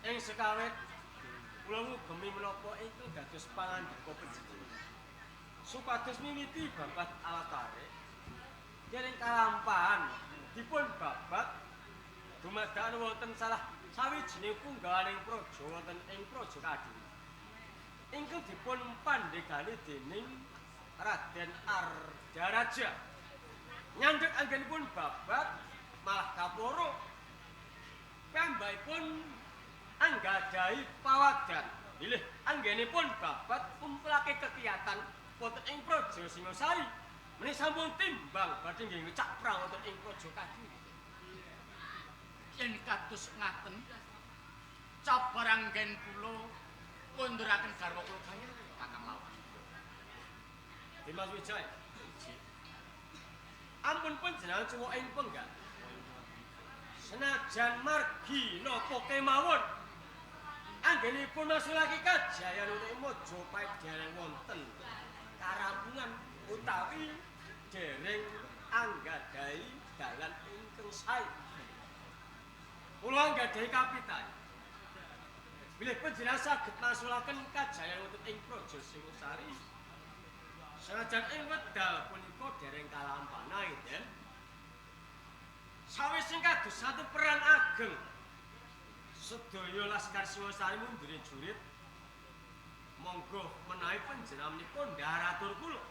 Ing sekawit kula ngugemi menapa ingkang dados pangandika panjenengan. Supados miwiti babat Alatarik dereng kalampahan dipun babat dumadakan wonten salah sawijining punggawaning praja wonten ing Praja Kadiri. Ingkang dipun pandhegani dening Raden Ardaraja. Nyandhek anggenipun babat malah kaporo. Piyambakipun anggadhahi pawadan bilih anggenipun babat kumpulake kekiyatan wonten ing Praja Singasari menika sampun timbang badhe nggih ngecak perang wonten ing Praja Kadiri. Yen kados ngaten cabar anggen kula ngunduraken garwa kula gayeng Kakang Lawan. Dimas Wijaya. Ampun panjenengan cuwok ing penggal. Senajan margi napa kemawon anggenipun masulake kajayan utawi Majapahit dereng wonten karampungan utawi dereng anggadhahi dalan ingkang sae. Kula anggadhahi kapitan. Bilih panjenengan saged masulaken kajayan wonten ing Praja Singasari. Senajan ing wekdal punika dereng kalampahan, Den. Sawise kados satu perang ageng sedaya laskar Singasari mundure jurit. Monggo menawi panjenengan menika ndharatur kula.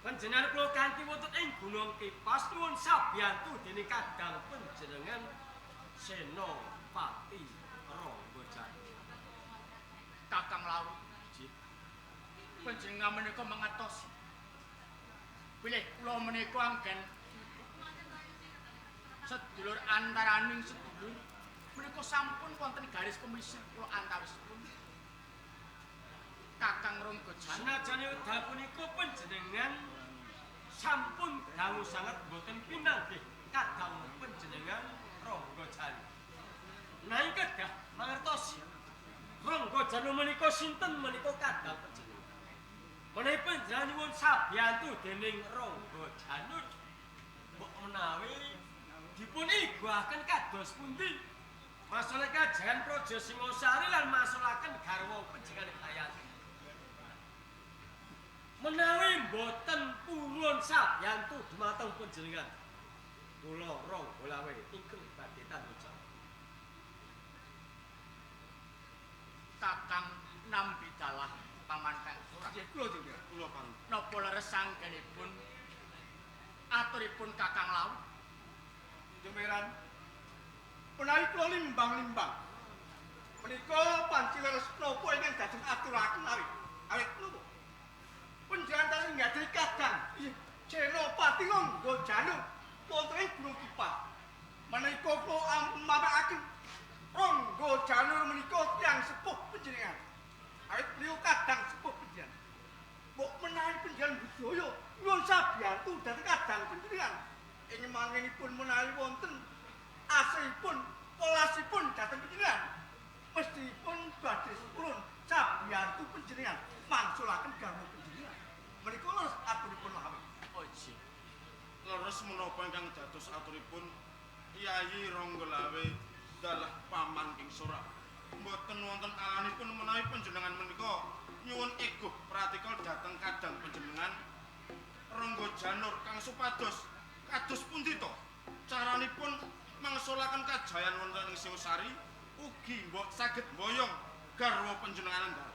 Panjenengan kula kanthi wonten ing Gunung Kipas nuwun sabiyantu dening kadang panjenengan Senopati Ranggajati. Kakang Lawu, panjenengan menika mangertosi bilih kula menika anggen sedulur antaraning sedulur menika sampun wonten garis pemisah kula antawisipun Kakang Ranggajati. Senajan wekdal punika panjenengan sampun dangu sanget boten pinanggih kadang panjenengan Ranggajati. Nanging kedah mangertosi Ranggajati menika sinten menika kadang panjenengan. Menawi panjenengan nyuwun sabiyantu dening Rangga Janur, mbok menawi dipun iguaken kados pundi masalah kajayan Praja Singasari lan masulaken garwa panjenengan Gayatri. Menawi mboten purun sabiyantu dumateng panjenengan, kula Ronggolawe ingkang badhe tanggung jawab. Kakang nampi dalah paman Kang Surah. Nggih, kula jenengan. Kula pamit. Napa leres anggenipun aturipun Kakang Lawu? Jumiran. Menawi kula limbang-limbang menika panci leres napa ingkang dajeng aturaken awit. Awit napa? Panjenengan tasih nggadahi kadang Senopati Rangga Janur wonten ing Gunung Kipas. Menika kula ampun mapakaken Rangga Janur menika tiyang sepuh panjenengan. Awit beliau kadang sepuh panjenengan. Mbok menawi panjenengan budaya nyuwun sabiyantu dhateng kadang panjenengan. Ing mangkenipun menawi wonten asihipun welasipun dhateng panjenengan, mesthipun badhe purun sabiyantu panjenengan mangsulaken garwa panjenengan. Menika leres aturipun Lawi. Oh nggih. Leres menapa ingkang dados aturipun Yayi Ronggolawe dalah paman ing Sora. Mboten wonten alanipun menawi panjenengan menika nyuwun eguh pratikal dhateng kadang panjenengan Rangga Janur kang supados kados pundi to caranipun mangsulaken kajayan wonten ing Singosari ugi mbok saged mboyong garwa panjenengan ndar.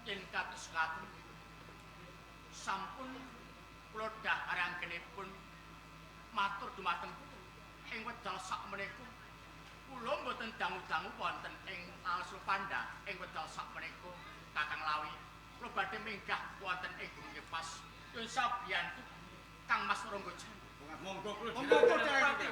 Yen kados ngaten sampun kula dhahar anggenipun matur dumateng ing wekdal sakmenika. Kula mboten dangu-dangu wonten ing Alsupanda ing wekdal sakmenika Kakang Lawi. Kula badhe minggah wonten ing Gunung Kipas. Yun sabiyantu Kang Mas Rangga Janur. Monggo kula Monggo kula dherekaken.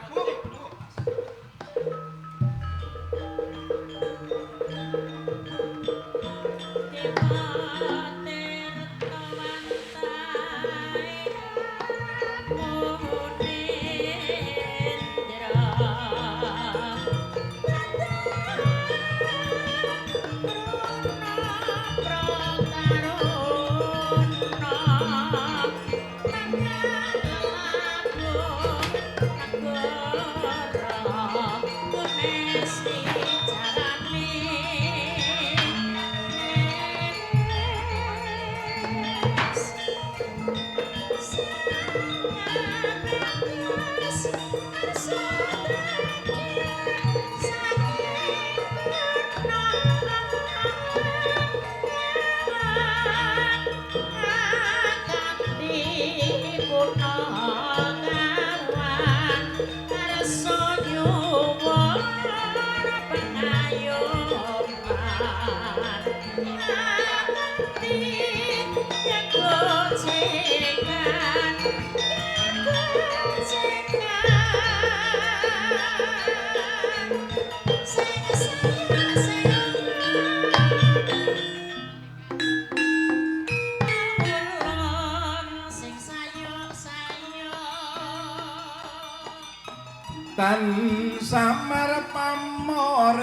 Tan samar pamoring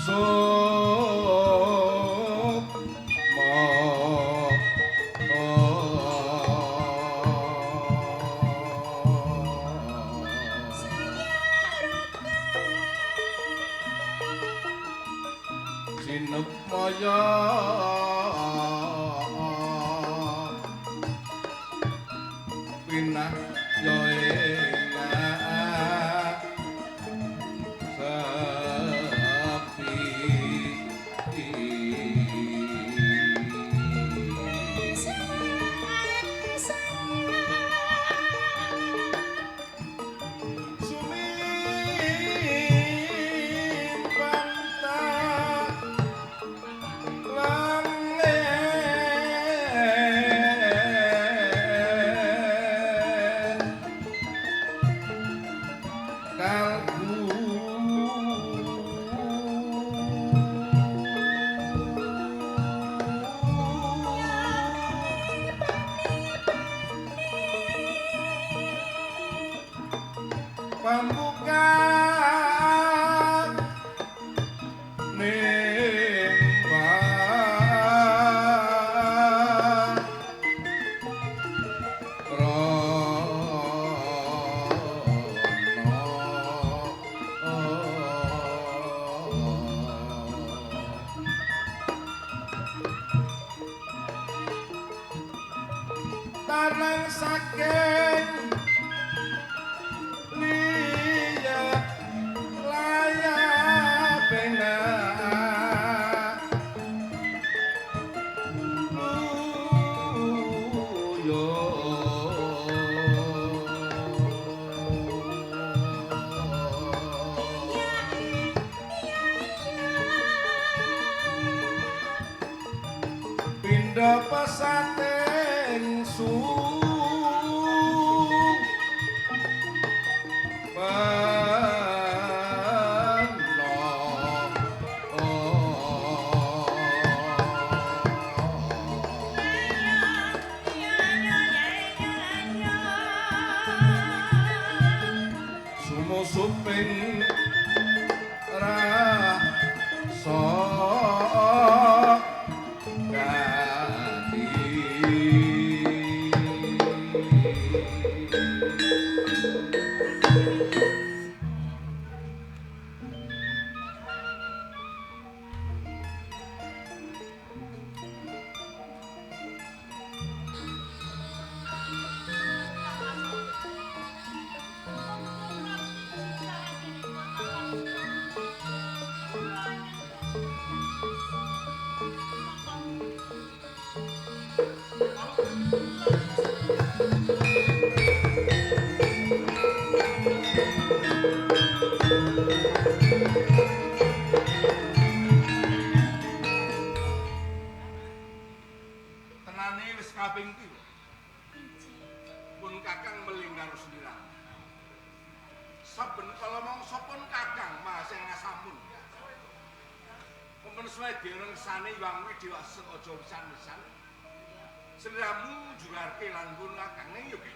sukma sinukmaya pinah yo ing sepi. Mulya pesating su Sumusuping rasa gati. Tenane wis kaping pira? Pun Kakang meling karo sliramu. Saben kala mangsa pun Kakang masih ngasamun. Pempen suwe rengsane Hyang Widewasa aja pisan-pisan. Sliramu jurarke lan pun Kakang ning yo ki.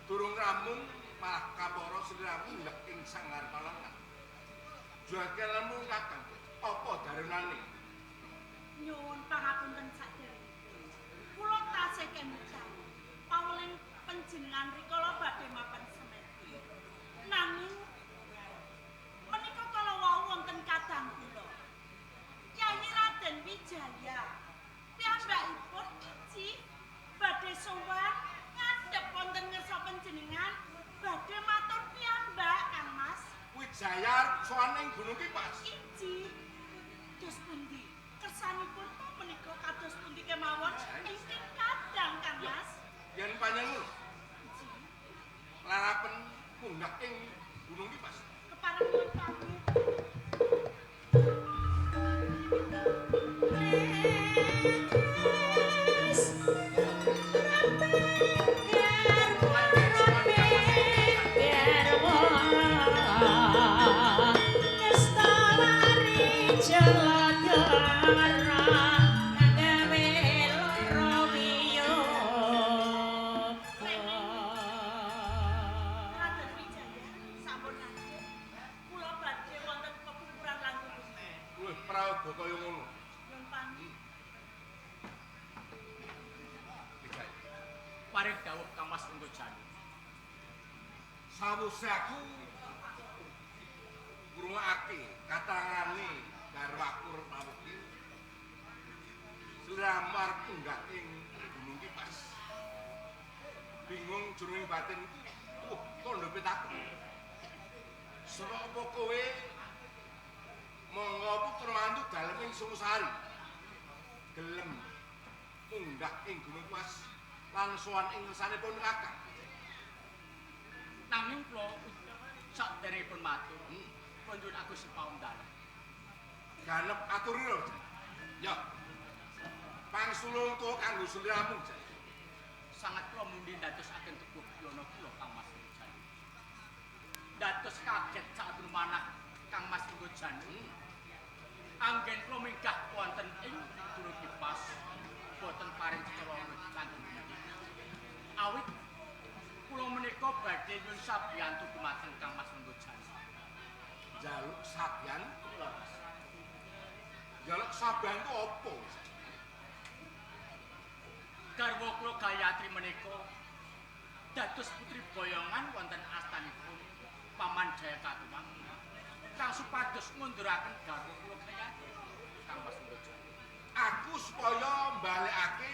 Durung ramung malah kapara sliramu nglek ing sanggar palangan. Jurarke lan pun Kakang apa darunane? Nyuwun pangapunten saderengipun. Kula tasih kemutan. Paweling panjenengan rikala badhe mapan semedi. Nanging menika kala wau wonten kadang kula. Kyai Raden Wijaya piyambakipun iji badhe sowan ngadhep wonten ngersa panjenengan badhe matur piyambak Kang Mas. Wijaya arep sowan ing Gunung Kipas. Iji dos pundi? Kersanipun menika kados pundi kemawon ingkang kadang Kang Mas. Yen panjenengan larapen munggah ing Gunung Kipas. Kepareng nyuwun pamit. Raden Wijaya sampun ngadhep. Kula badhe wonten pepungkuran langkung pundi. Wih, prayoga kaya ngono. Nyuwun pamit. Wijaya. Paring dawuh Kang Mas Lenggojanu. Sawuse aku ngrungokake katerangane garwaku Retnawati. Sliramu arep munggah ing Gunung Kipas. Bingung jroning batinku, tandha pitaken. Sera apa kowe monggo putra mantu dalem ing Sumosari? Gelem munggah ing Gunung Kipas lan sowan ing ngersanipun Kakang. Nanging kula saderengipun matur, kula nyuwun Agus paundhalan. Ganep aturira. Ya. Pangsulung tuwa kanggo sliramu. Sangat kula mundi ndadosaken teguh yono kula Kang Mas Lenggojanu. Dados kaget saat manah Kang Mas Lenggojanu. Anggen kula minggah wonten ing Gunung Kipas boten paring cecala kanggo pundi. Awit kula menika badhe nyuwun sabiyantu dumateng Kang Mas Lenggojanu. Njaluk sabiyantu leres. Njaluk sabiyantu apa? Garwa kula Gayatri menika dados putri boyongan wonten astanipun Paman Jayakatwang kang supados ngunduraken garwa kula Gayatri Kang Mas Lenggojanu. Aku supaya mbalekake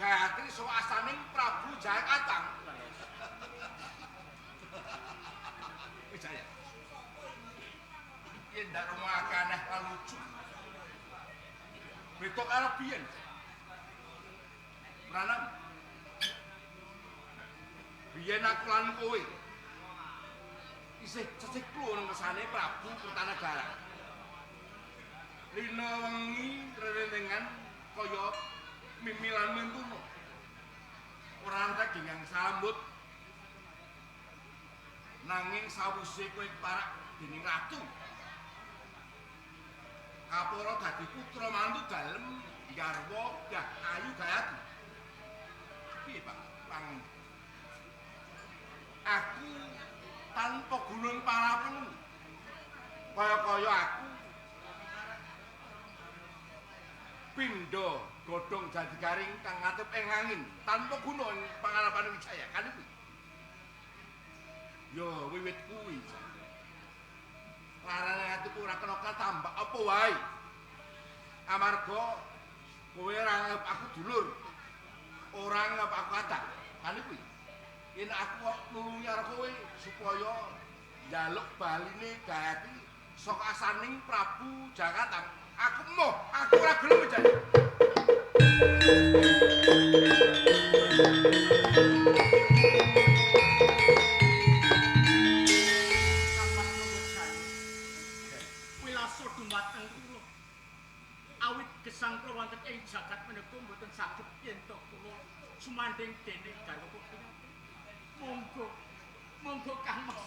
Gayatri saka astaning Prabu Jayakatwang. Wijaya. Yen ndak rungokake aneh lan lucu. Beda karo biyen. Pranam. Biyen aku lan kowe isih ceciklu nang kesane Prabu Kertanegara. Lina wengi rerendengan Kaya mimilan mentuna. Ora ana daging sambut. Nanging sawise kowe parak dening ratu, kapara dadi putra mantu dalem garwa Dyah Ayu Gayatri. Piye, Pak? Pang. Aku tanpa gunung parapen. Kaya-kaya aku pindha godhong jati garing kang ngatep ing angin tanpa guna ing pangarepane Wijaya kan kuwi. Ya wiwit kuwi. Larane atiku ora kena katambak apa wae. Amarga kowe ora nganggep aku dulur. Ora nganggep aku adak. Kan kuwi. Yen aku kok nulungi karo kowe supaya njaluk baline Gayatri saka asaning Prabu Jakatang. Aku moh, aku ora gelem Wijaya. Kang Mas Ranggajanu. Wilaso dumateng kula. Awit gesang kula wonten ing jagat menika mboten saged yen to kula sumandhing dening garwa kula. Monggo, monggo Kang Mas.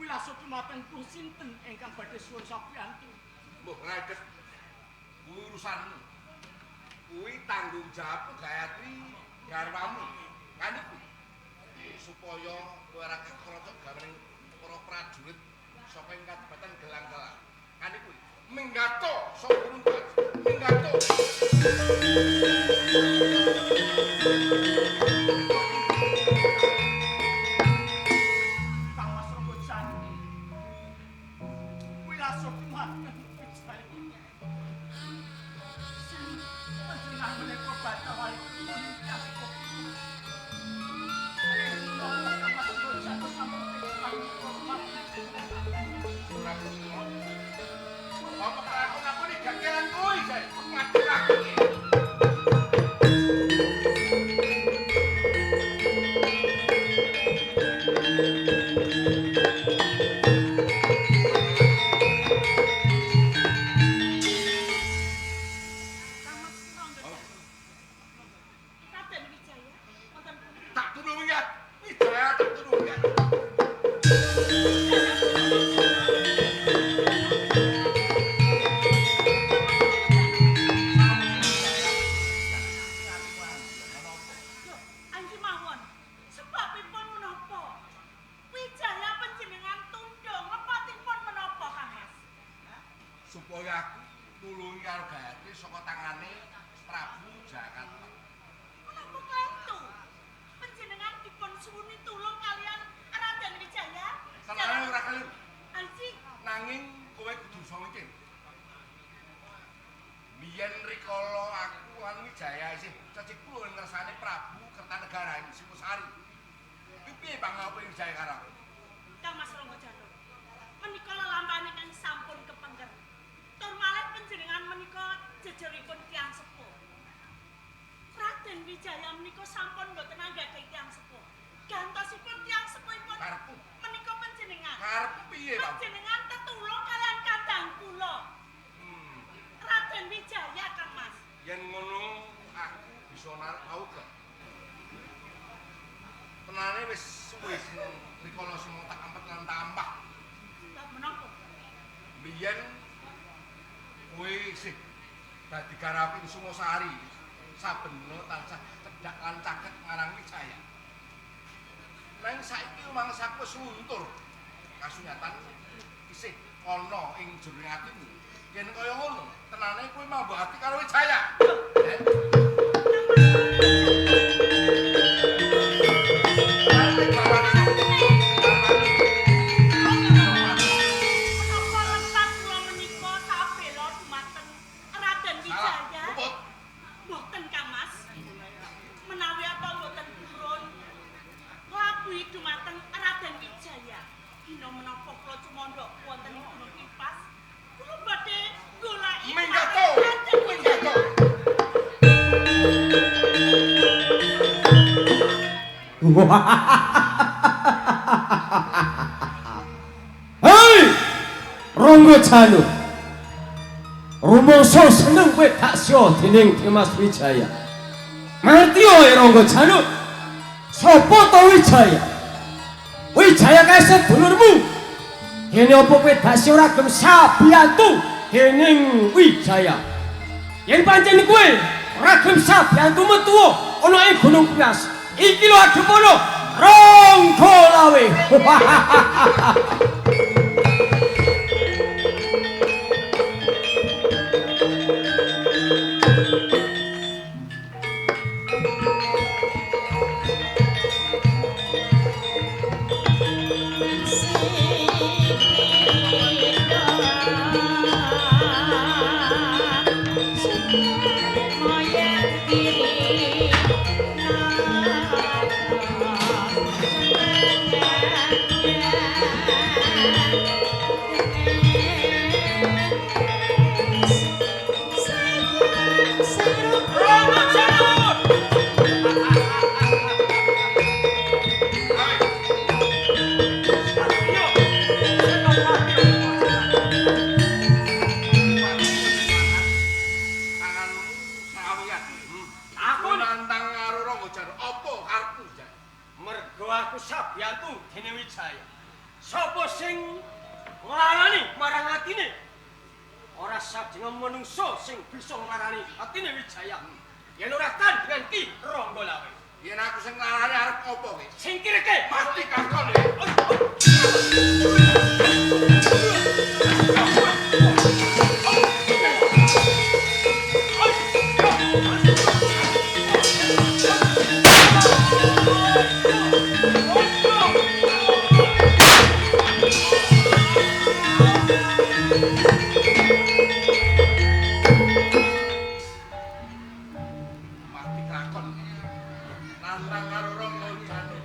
Wilaso dumateng kula sinten ingkang badhe suwun sapiyantu? Mbah Raket, kuwi urusanmu. Kuwi tanggung jawab Gayatri garwamu. Kan iku supaya kowe ora kekrocok gawening para prajurit saka ing kadipatan gelang-gelang. Kan iku minggato saka gunung Kaji. Minggato. Kang Mas Ranggajanu. Wilaso dumateng Wijaya. Panjenengan menika bathara punika. Kang Mas Ranggajanu sampun Ora kuwi. Apa kelakon-lakon iki gagelan kuwi, Jay? Mati aku. Kang Mas Ranggajanu. Raden Wijaya wonten pundi? Tak tulungi ya. Wijaya tak tulungi ya. Lho, anji mawon. Sebabipun menapa? Wijaya panjenengan tundhung lepatipun menapa, Kang Mas? Supaya aku nulungi karo Gayatri saka tangane Prabu Jakarta. Menapa klentu? Panjenengan dipun suwuni tulung kalian Raden Wijaya. Senane ora keliru. Anji, Nanging kowe kudu iso mikir. Biyen rikala aku lan Wijaya isih cecik kula ngersane Prabu Kertanegara ing Singosari. Kuwi piye pangape Wijaya karo aku? Kang Mas Ranggajanu. Menika lelampahan ingkang sampun kepengker. Tur malih panjenengan menika jejeripun tiyang sepuh. Raden Wijaya menika sampun mboten anggadhahi tiyang sepuh. Gantosipun tiyang sepuhipun Karepku. menika panjenengan. Karepku piye, Pak? Panjenengan tetulung kalian kadang kula. Raden Wijaya Kang Mas. Yen ngono aku bisa narik auga. Tenane wis suwe rikala sing tak ampet lan tambah. Sebab menapa? Biyen kowe isih dadi garaping Sumosari saben tansah cedhak lan caket marang Wijaya. Nanging saiki mangsaku wis luntur. Kasunyatan isih ana ing jroning atimu. Yen kaya ngono, tenane kowe mambu ati karo Wijaya. Eh? Menapa lepat kula menika sabela dumateng Raden Wijaya? Luput. Mboten Kang Mas. Menawi apa mboten purun nglabuhi dumateng Raden Wijaya. Dina menapa kula cumandhak wonten ing Gunung Kipas, kula badhe goleki Minggato, Raden minggato. Wijaya. Hei! Ronggo Janu. Rumah Rumangsa seneng kowe gak sia dening Dimas Wijaya. Ngerti ya Rangga Janut? Sapa to Wijaya? Wijaya kae sedulurmu. Dene apa kowe dasi ora gelem sabiyantu dening Wijaya? Yen pancen kowe ora gelem sabiyantu metu ana ing Gunung Pias. Iki lho adepana Rangga Lawe. Nantang karo Rangga Janut.